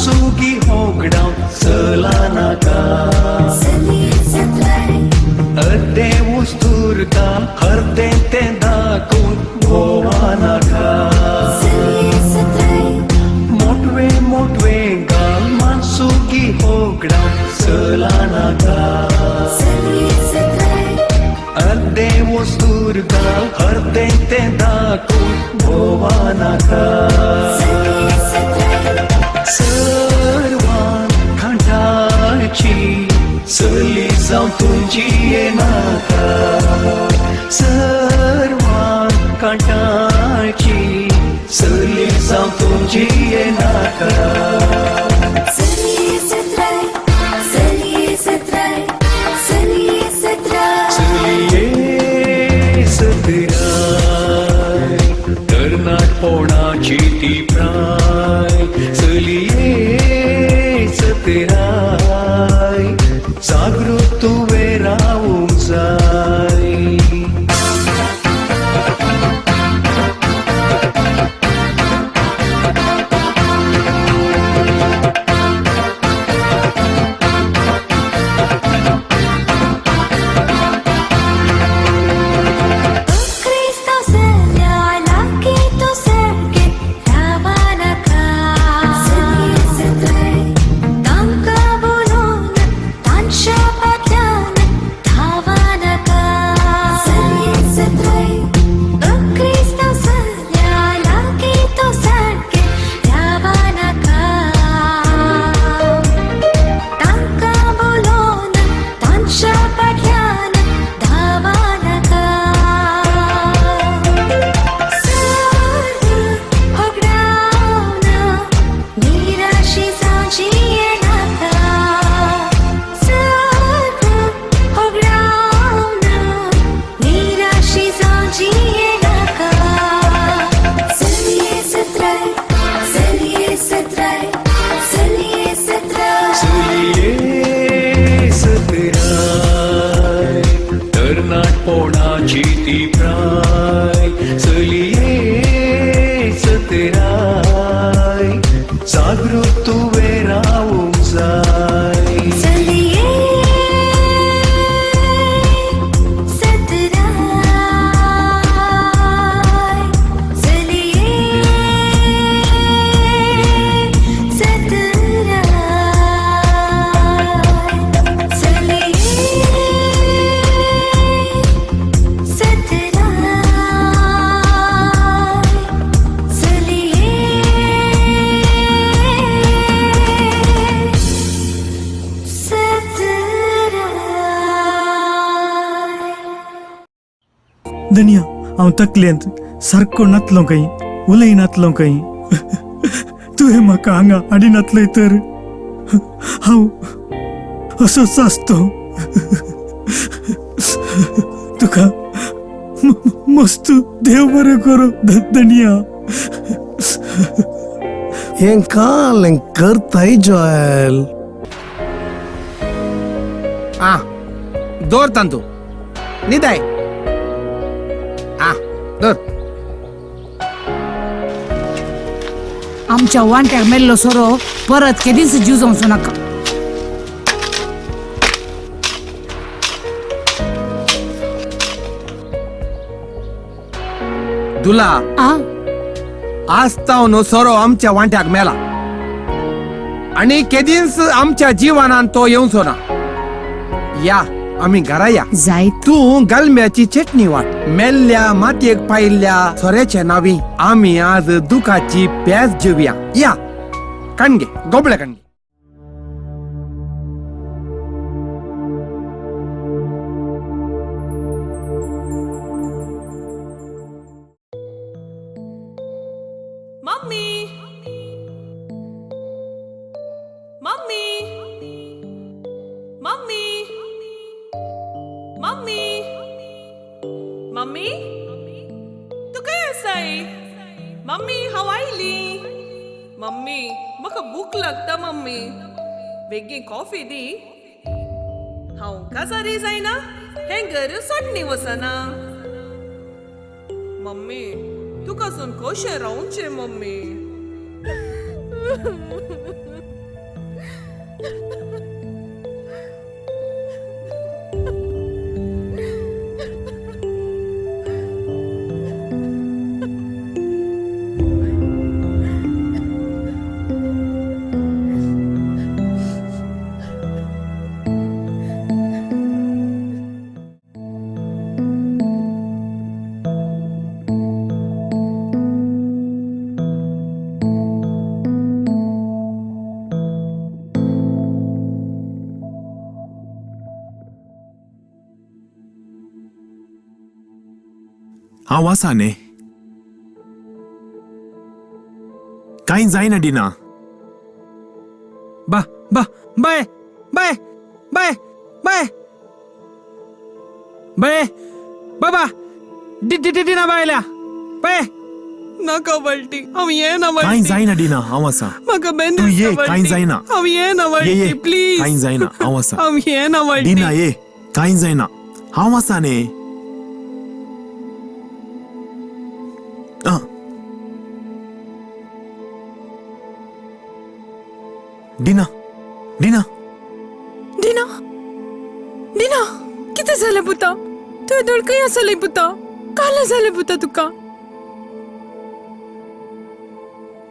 मानसुगी होगडावन चला नाका. अर्दें उस्तुरता अर्दें तें दाखोवन भोवा नाका. मोटवे मोटवे गाल मानसुगी होगडावन चला नाका. अर्दें वस्तूर गाल अर्दें तें दाखोवन भोवा नाका. सर्वान खांटाची चली जावं तुजी येनाका. सर्वान कांटाची चली जावं तुजी येनाका. चलये सतराय तरणाटपणाची ती प्राय. चलये सतराय जागृत तुवें रावूंक जाय. चलये सतराय तरणाटपणाची ती प्राय. चलये सतराय जागृत तुवें रावूंक जाय. धनया, हांव तकलेंत सारको नातलो खंय, उलय नातलो खंय. तुवें म्हाका हांगा हाडिनातलय तर हांव असोच आसतो. तुका मस्त देव बरें करूं धनया. हें काल हें करताय जॉयल. आ दवर तांतू निदाय. आ दवर. आमच्या वांट्याक मेल्लो सोरो परत केदीच जीव जावचो नाका. दुला. आ. आस्तावन सोरो आमच्या वांट्याक मेला आणि केदींच आमच्या जिवनान तो येवचो ना. या, आमी घरा या. जायत. तूं गलम्याची चटणी वाट. मेल्ल्या मातयेक पायिल्ल्या सोऱ्याच्या नावी आमी आज दुखाची पेज जेवया. या, काणगे गोबळे काणगे. Mummy, mummy, mummy, mummy, mummy, तूं खंय आसाय मम्मी? हांव आयली मम्मी. म्हाका भूक लागता मम्मी, बेगीन कॉफी दी. हांव काजारी जायना, हें घर सोडणी वचना मम्मी. तुका सून कशें रावचें मम्मी? हांव आसा न्ही, कांय जायना डिना. बा बा bye bye bye bye bye बाबा डि डि डि डिना बायल्या बाय. नाका वल्टी, हांव येना. कांय वल्टी, जायना डिना, हांव आसा. म्हाका बेन तूं ये, दिसता. कांय वल्टी. जायना. हांव येना. ये ये. वल्टी, प्लीज. कांय जायना, हांव आसा. हांव येना वल्टी. डिना ये, कांय जायना, हांव आसा न्ही. आं. डिना, डिना. डिना, डिना, कितें जालें पुता? तुवें दोळ खंय आसले पुता? कालें जालें पुता तुका?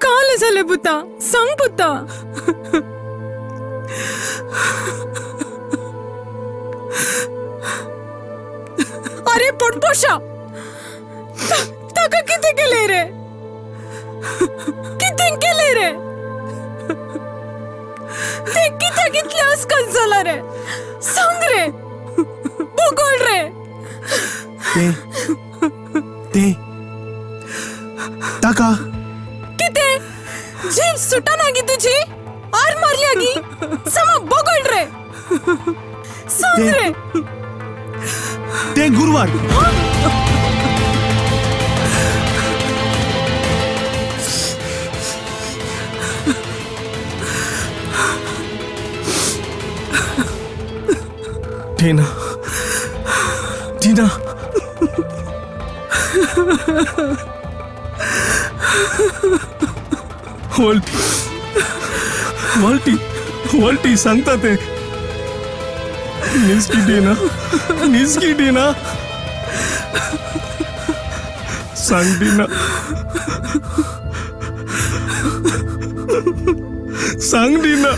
कालें जालें पुता? सांग पुता. अरे पोटपोशा, ताका कितें केलें रे? कितें केलें रे? ते कित्याक इतलें अस्कत जाला रे? सांग रे, भोगोळ रे. ते ते ताका कितें जीभ सुटना गी तुजी? आर मारल्या गी? समा बोगळ रे, सांग रे. ते गुरवार. टीना, टीना, वॉल्टी, वॉल्टी, वॉल्टी सांगता ते. निस्की टीना, निस्की टीना, सांग टीना, सांग टीना,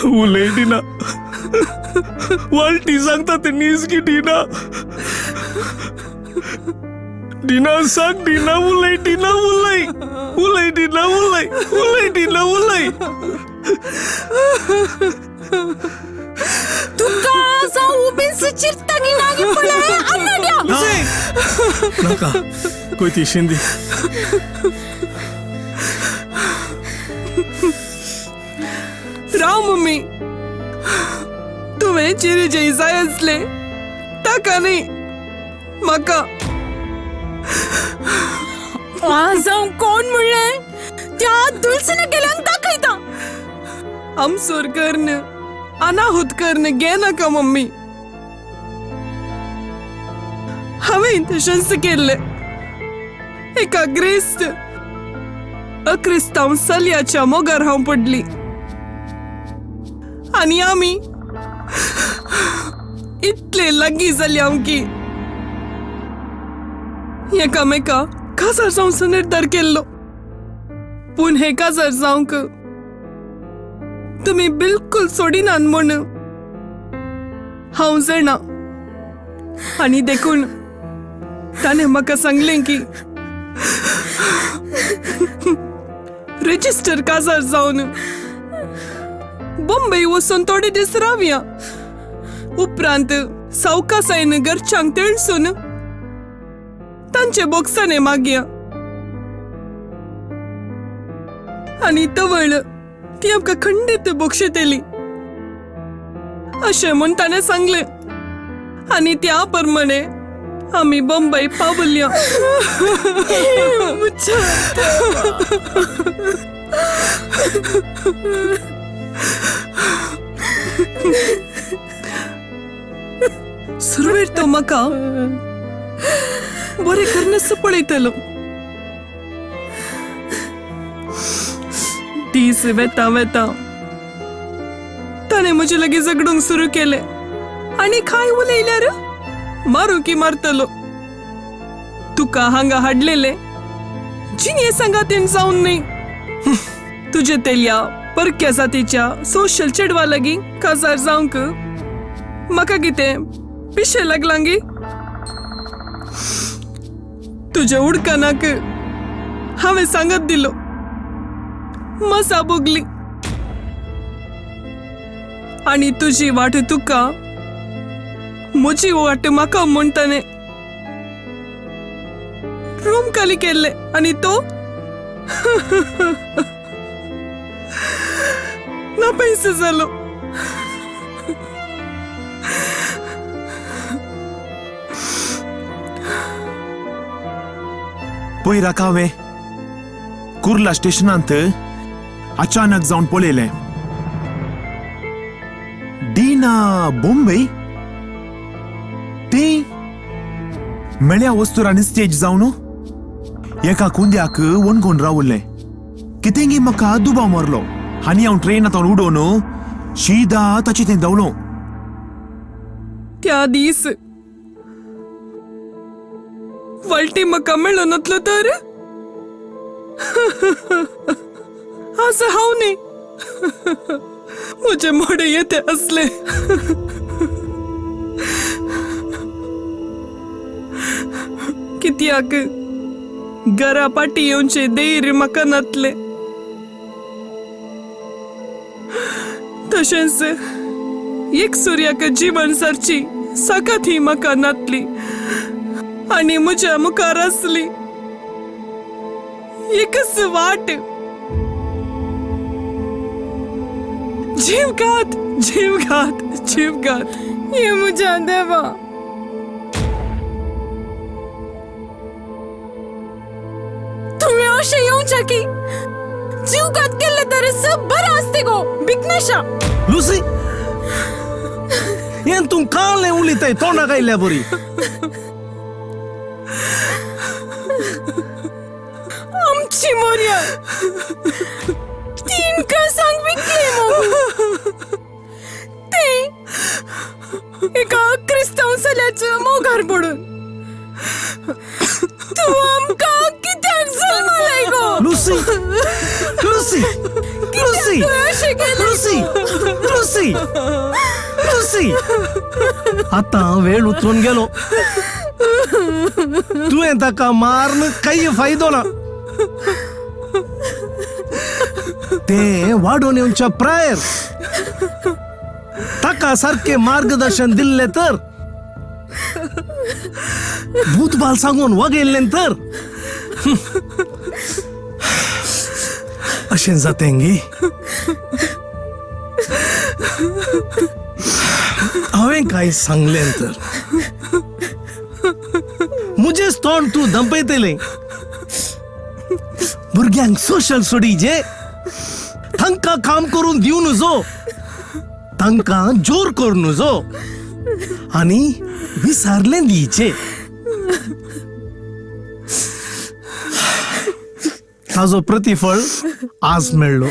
उलय टीना. वॉल्टी सांगता ते, निस्की टीना. टीना सांग, टीना उलय, टीना उलय, उलय टीना, उलय, उलय टीना, उलय. तुका जावं उबीच चिरता गी नागी पळय अन्नाड्या. नाका कोयती शिंदी. राव मम्मी, तुवें चिरे जय जाय आसले ताका न्ही म्हाका. आज हांव कोण म्हणलें त्या दुलसिना गेल्यांक दाखयता. आमसोर कर्ण अनाहूत कर्ण घे नाका मम्मी. हांवें तशेंच केल्लें. एका ग्रेस्त अक्रिस्तांव चलयाच्या मोगार हांव पडली आनी आमी इतले लागीं जाली आमकी एकामेका काजार जावचो निर्धार केल्लो. पूण हे काजार जावंक तुमी बिलकुल सोडिनात म्हूण हांव जाणा आनी देखून ताणें म्हाका सांगलें की रजिस्टर काजार जावन बॉम्बे वचून थोडे दीस रावया, उपरांत सावकासायन घरच्यांक तेळसून तांचे बोगसाने मागया आनी तवळ ती आमकां खंडीत बोगशेतली अशें म्हूण ताणें सांगलें आनी त्या प्रमाणे आमी बॉम्बे पावल्या. सुरवेर तो म्हाका बरें करनस पळयतलो. दीस वेता वेता ताणें म्हजे लागीं झगडूंक सुरू केलें आनी कांय उलयल्यार मारूं की मारतलो. तुका हांगा हाडलेलें जिणे सांगातीन जावन न्हय, तुजे तेल्या परक्या जातीच्या सोशल चेडवा लागीं काजार जावंक म्हाका कितें पिशें लागलां गी? तुज्या उडकानाक हांवें सांगत दिलो, मजा भोगली आनी तुजी वाट तुका, म्हजी वाट म्हाका म्हूण ताणें रूम खाली केल्लें आनी तो ना पयसो जालो. पयर हांवें कुर्ला स्टेशनांत अचानक जावन पळयलें, डिना बोम्बे ती मेळ्या वस्तुरांनी स्टेज जावन एका कुंद्याक वणगून रावल्लें. कितेंगी म्हाका दुबाव मारलो आनी हांव ट्रेनांत उडोवन शीदा ताचे थंय धांवलो. त्या दीस वल्टी म्हाका मेळून नातलो तर आज हांव न्ही, म्हजें मोडें येते आसलें. कित्याक घरा पाटी येवचें धैर्य म्हाका नातलें. तशेंच एक सुर्याक जीवन सारची साकात ही म्हाका नातली आनी म्हज्या मुखार आसली एकच वाट, जीवघात जीवघात जीवघात. हे म्हज्या देवा, तुवें अशें येवचें की जीवघात केल्ले तर सब बरें आसते गो बिघ्नेशा. लुसी, हें तूं कालें उलयताय तोंडाक आयल्या बरी. आमची मोरया तीन कासांक विकले मगो ते एका क्रिस्तांव चल्याच्या मोगार पडून. तूं आमकां कित्याक जल्मलाय गो? लुसी, लुसी, लुसी, अशें केलें? लुसी, लुसी, लुसी, आतां वेळ उतरून गेलो. तुवें ताका मारून कांय फायदो ना. ते वाडोवन येवच्या प्रायर ताका सारकें मार्गदर्शन दिल्लें तर, भूतबाल सांगून वगयल्लें तर अशें जातें गी? हांवें काय सांगलें तर म्हजेच तोंड तूं दंपयतलें. भुरग्यांक सोशल सोडी जे तांकां काम करून दिवं नजो, तांकां जोर करूं नजो आनी विसारलें दिवचें. ताजो प्रतिफळ आज मेळ्ळो.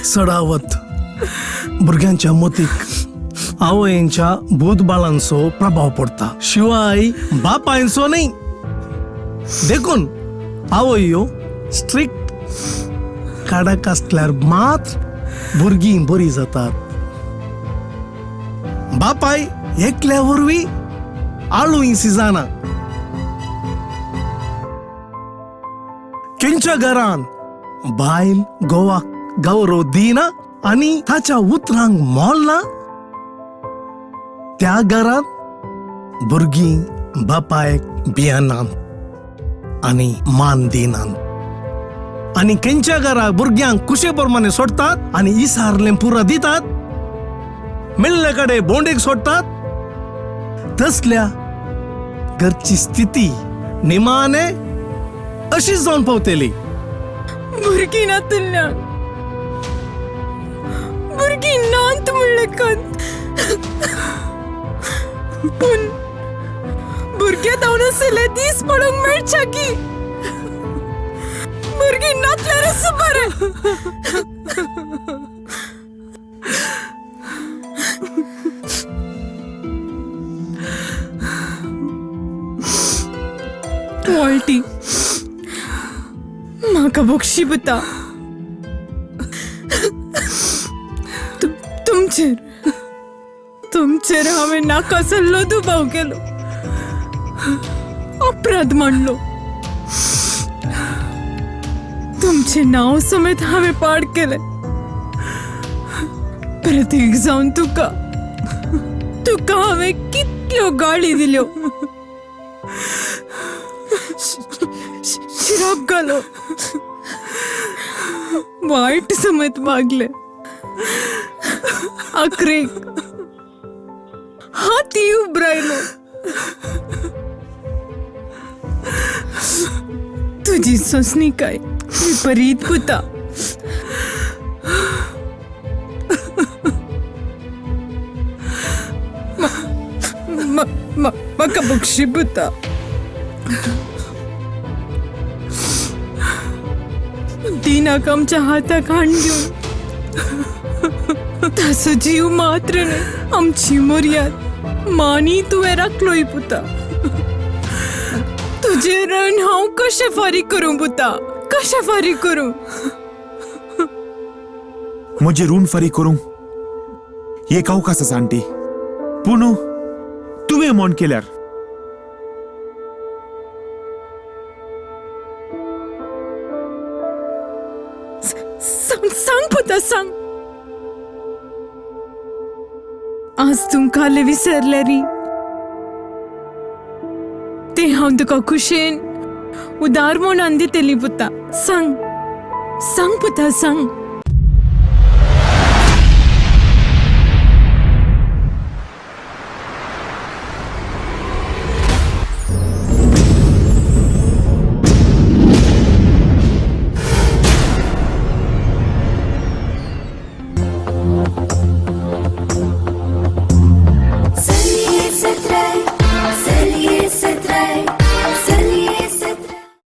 चडावत भुरग्यांच्या मतीक आवयांच्या भूतबाळांचो प्रभाव पडटा, शिवाय बापायंचो न्हय. देखून आवयो स्ट्रिक्ट काडक आसल्यार मात भुरगीं बरीं जातात. बापाय एकल्या वरवीं आळूय सिजाना. खंयच्या घरान बायल गोवाक गौरव दिना आनी ताच्या उतरांक मोल ना, त्या घरांत भुरगीं बापायक भियेनात आनी मान दिनात. आनी खंयच्या घरा भुरग्यांक कुशे प्रमाणे सोडटात आनी इसारलें पुरा दितात, मेळ्ळे कडेन बोंडेक सोडटात, तसल्या घरची स्थिती निमाणे अशीच जावन पावतली. भुरगीं नातल्यांक भुरगीं नात म्हणलें खंत, पूण भुरगे धांवन आशिल्ले दीस पडूंक मेळच्या की भुरगीं नातल्यारच बरें. वॉल्टी, म्हाका बक्षी पुता. तुमचेर तुमचेर हांवें नाका सल्लो दुबाव केलो, अपराध मांडलो. तुमचें नांव समेत हांवें पाड केलें. प्रतीक जावन तुका तुका हांवें कितल्यो गाळी दिल्यो, शिराप घालो, वायट समेत वागले. आखरेक हाती उबरायलो. तुजी सोंसणीकाय विपरीत पुता. म्हाका बक्षी पुता. दिनाक आमच्या हाताक हाण दिवन ताचो जीव मात्र न्हय, आमची मर्याद मानी तुवें राखलोय पुता. तुजें रण हांव कशें फारीक करूं पुता, कशें फारीक करूं? म्हजें ऋण फारीक करूंक एक अवकाश आसा आंटी, पूण तुवें मन केल्यार. सांग सांग पुता सांग. आज तुमकां विसरले री ते हांव तुका खुशेन उदार म्हणून दितली पुता. सांग सांग पुता सांग.